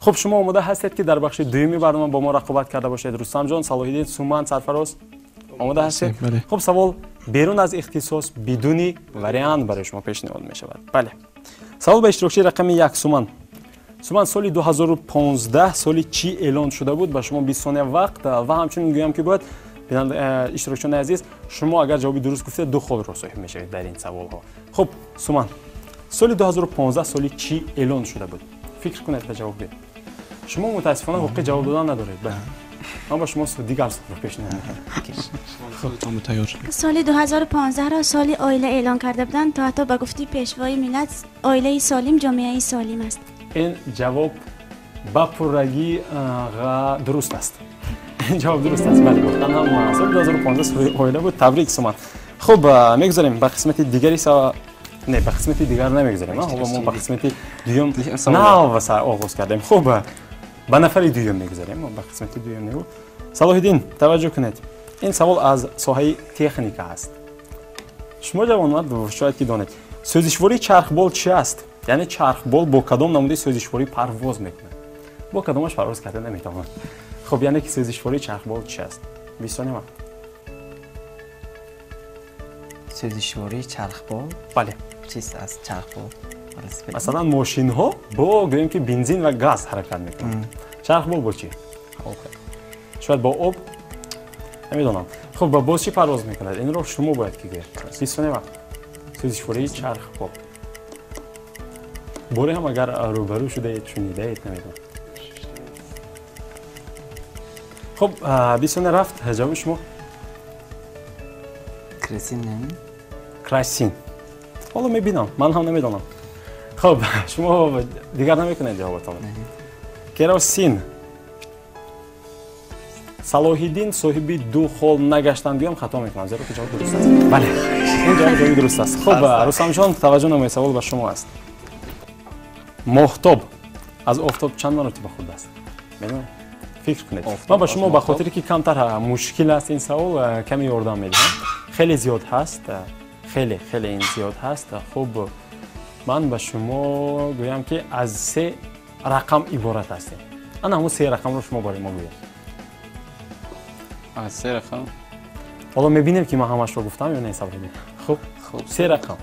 Хуб, шумо омода ҳастед, ки дар бахши дуюми барнома бо мо рақобат карда бошед? Рустамҷон, Салоҳиддин, Суман, Сарфароз, омода ҳастед? Хуб, савол берун аз ихтисос, бидуни вариант барои шумо пешниҳод мешавад. Бале, савол ба иштирокчии рақами 1, Суман. Суман, соли 2015 соли чӣ эълон шуда буд? Ба шумо 20 сония вақт ва ҳамчунин гӯям, ки бояд, иштирокчиёни азиз, шумо агар ҷавоби дуруст гуфтед, 2 холро соҳиб мешавед дар ин саволҳо. Хуб, Суман, соли 2015 соли чӣ эълон шуда буд? Фикр кунед ва ҷавоб диҳед. Шумо мутаассифона ҳуқуқи ҷавоб додан надоред. Бале, ман ба шумо дигар саволро пешниҳод мекунам. Соли 2015-ро соли оила эълон карда буданд, то ҳатто ба гуфти пешвои миллат, оилаи солим ҷомеаи солим аст. Ин ҷавоб ба пуррагӣ дуруст аст. Ин ҷавоб дуруст аст. Бале, воқеан ҳам соли 2015 соли оила буд. Табрик, Суман. Хуб, мегузарем ба қисмати дигари, не, ба қисмати дигар намегузарем, ҳоло мо ба қисмати дуюм нав оғоз кардем. Хуб, ба нафари дуюм мегузарем, ба қисмати дуюм не. Салоҳиддин, таваҷҷӯҳ кунед, ин савол аз соҳаи техника аст. Шумо ҷавонмард шояд ки донед, сӯзишвории чархбол чи аст? Яъне чархбол бо кадом намудаи сӯзишворӣ парвоз мекунад? Бо кадомаш парвоз карда наметавонад? Хуб, яъне ки сӯзишвории чархбол чи аст? 20 сония вақт. Сӯзишвории чархбол? Бале. Чист аз чархбол? Масалан, мошинҳо бо, гӯем ки, бензин ва газ ҳаракат мекунанд. Чархбол бо чӣ? Шояд бо об, намедонам. Хуб, боз чӣ парвоз мекунад? Инро шумо бояд ки гӯед. 20 сония вақт. Сӯзишвории чархбол, боре ҳам агар рӯбарӯ шудаед, шунидаед, намедонам. Хуб, 20 сония рафт. Ҷавоби шумо? Красин. Красин. Ҳоло мебинам, ман ҳам намедонам. Хуб, шумо дигар намекунед ҷавобатонро? Керосин. Салоҳиддин соҳиби 2 хол нагаштанд, гӯям хато мекунам, зеро ки ҷавоб дуруст аст. Бале, ин ҷавоб ҷавоби дуруст аст. Хуб, Рустамҷон, таваҷҷӯҳ намоед, савол ба шумо аст. Моҳтоб аз офтоб чанд маротиба хурд аст? Медонед? Фикр кунед. Ман ба шумо ба хотире ки камтар мушкил аст ин савол, каме ёрдам медиҳам. Хеле зиёд ҳаст, хеле хеле ин зиёд ҳаст. Хуб, ман ба шумо гӯям, ки аз се рақам иборат ҳастем. Ана ҳамун се рақамро шумо барои мо гӯед. Аз се рақам? Ҳоло мебинем, ки ман ҳамашро гуфтам ё не. Сабридем. Хуб, се рақам.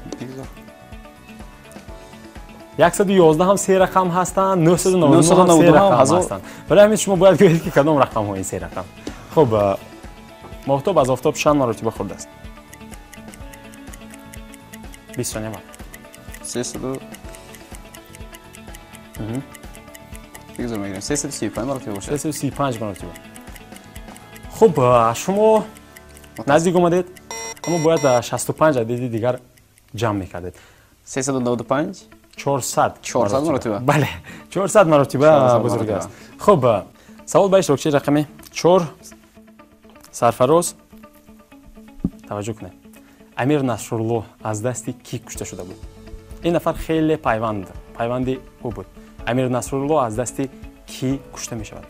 111 ҳам се рақам ҳастанд, 999 ҳам се рақам ҳастанд. Барои ҳамин шумо бояд гӯед, ки кадом рақамҳо ин се рақам. Хуб, моҳтоб аз офтоб чанд маротиба хурд аст? 20 сония вақт. Сесаду, бигзор, мегирем, 335 маротиба бошад. 335 маротиба. Хуб, шумо наздик омадед, аммо бояд 65 адади дигар ҷамъ мекардед. 395. 400. 400 маротиба. Бале, 400 маротиба бузург аст. Хуб, савол ба иштирокчии рақами 4, Сарфароз. Таваҷҷӯҳ кунед, Амир Насрулло аз дасти кӣ кушта шуда буд? Ин нафар хеле пайванди ӯ буд. Амир Насрулло аз дасти кӣ кушта мешавад?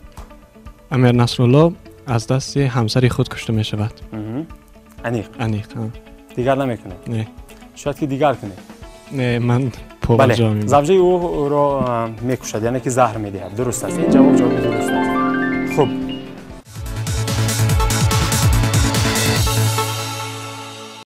Амир Насрулло аз дасти ҳамсари худ кушта мешавад. Аниқ? Аниқ. Дигар намекунед? Не. Шояд ки дигар кунед. Не, ман. Бале, завҷаи ӯро мекушад, яъне ки заҳр медиҳад. Дуруст аст, ин ҷавоб ҷавоби дуруст аст.